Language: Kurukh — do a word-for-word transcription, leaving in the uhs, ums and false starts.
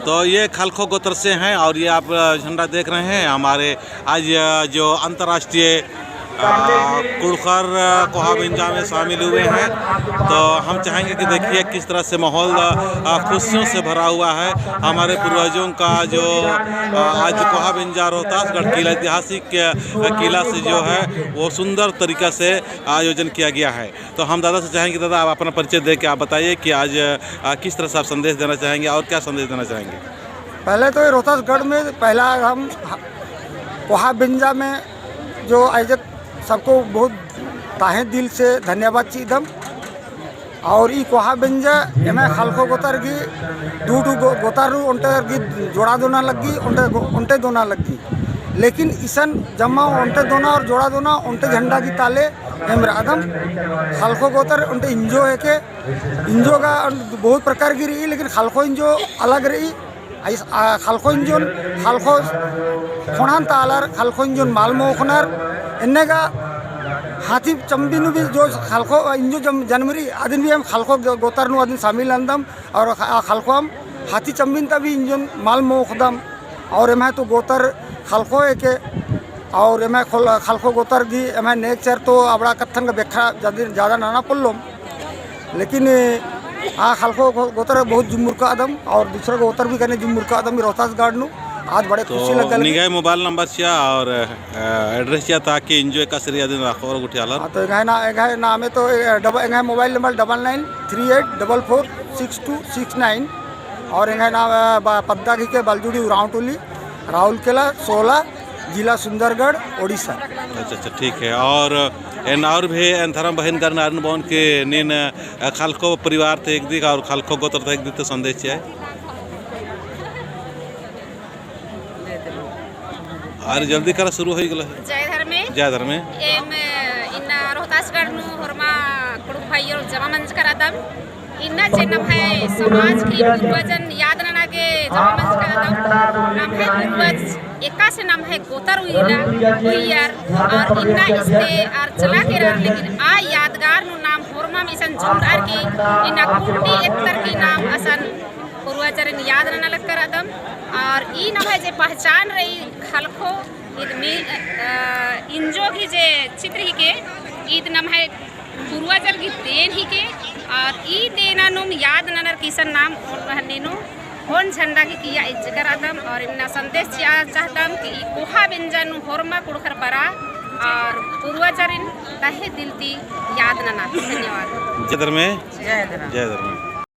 तो ये खलखो गोत्र से हैं और ये आप, अ, झंडा देख रहे हैं हमारे आज, अ, जो अंतर्राष्ट्रीय, अ, कुँड़ुख़र, अ, कोहा बेंजा में शामिल हुए हैं। तो हम चाहेंगे कि देखिए किस तरह से माहौल, अ, अ, खुशियों से भरा हुआ है। हमारे पूर्वजों का जो, अ, आज कोहा बेंजा रोहतासगढ़ किला, ऐतिहासिक, अ, किला से जो है वो सुंदर तरीका से आयोजन किया गया है। तो हम दादा से चाहेंगे, दादा, आप अपना परिचय दे के आप बताइए कि आज, अ, किस तरह से आप संदेश देना चाहेंगे और क्या संदेश देना चाहेंगे? पहले तो ये रोहतासगढ़ में पहला हम ह-, कोहा बेंजा में जो आयोजक सबको बहुत तहे दिल से धन्यवाद चिअदम। और ई कोहा बेंजा एम्है खलखो गोतर गही दू ठू गो-, गोतर नू ओन्टे गही जोड़ा दोना लग्गी, ओन्टे गो-, ओन्टे दोना लग्गी। लेकिन इसन जम्मा ओन्टे दोना और जोड़ा दोना ओन्टे झंडा गही ताले एम रअदम। खलखो गोतर ओन्टे इंजो हेके, इंजो गा बहुत प्रकार गही रई, लेकिन खलखो इंजो अलग रई। आइस, आ, खलखो इंजोन, खलखो खोंड़हान ता आलर, खलखो इंजोन मल मोख़नर, एन्ने गा हाथी चम्बी नू भी जो खलखो इंजो जम-, जनम रई, अदिन भी एम खलखो गो-, गोतर नू अदिन शामिल नन्दम, और ख-, आ, खलखो एम हाथी चम्बिन ता भी इंजोन मल मोख़दम। और एम्है तो गोतर खलखो हेके, और एम्है खोल-, खलखो गोतर गही एम्है नेचर तो अबड़ा कत्थन का बेख्खा जादा, जादा नना पोल्लोम। लेकिन, आ, खलखो गो-, गोतर बहुत जुम्मुर कादम और दूसरा गोतर भी कने जुम्मुर कादम रोहतासगढ़ नू। आज बड़े तो खुशी लग्गा लगी। निंग्है मोबाइल नंबर चिआ और, अ, एड्रेस चिआ ताकि इंजो एकासे रई अदिन राखो और गुट्ठी आलर। हाँ, तो एंग्है ना-, एंग्है नामे तो, ए, डब-, एंग्है mobile number double nine three eight double four six two six nine. और एंग्है नाम, अ, ब-, पद्दा गही के बलजुड़ी उराँव टोली, राउरकेला सोला, जिला सुंदरगढ़, ओडिशा। अच्छा, अच्छा, ठीक है। और एन और भी एन धरम बहिन गरन आरिन बओन कि नीन, अ, खलखो परिवार ता एकदिक और खलखो गोत्र ता एकदिक तो संदेश चिआ। अरे जल्दी करा, शुरू होई गेला। जय धर्मे। जय धर्मे। एम इन्ना रोहतासगढ़ नू होरमा कुँड़ुख़ भाई और जमा मंजकर रअदम। इन्ना जे नम्है समाज की पूर्वजन याद नना गे जमा मंजकर रअदम। नम्है पूर्वज एकासे नम्है गोतर उइला, उइयर, और इन्ना इस्ते आर चला केरर, लेकिन आ यादगार नू नाम होरमम इसन जुड़रअर की इन्ना कुट्टी एत्तर की नाम असन पूर्वजरिन याद नना लक्कर रअदम। और ई नम्है जे पहचान रई खलखो, ईद मी-, अ, इंजो गही जे चित्र हिके, ईद नम्है पूर्वजर गही देन हिके, और ई देना नुम याद ननर की इसन नाम ओन रहने नू ओन झंडा गही किया इज्जकर रअदम, और इन्ना संदेश चिआ चाहदम कि ई कोहा बेंजा नू होरमा कुँड़ुख़र बरा और पूर्वजरिन तहे दिल ती याद नना। धन्यवाद। जय धर्मे। जय धर्मे। जय धर्मे।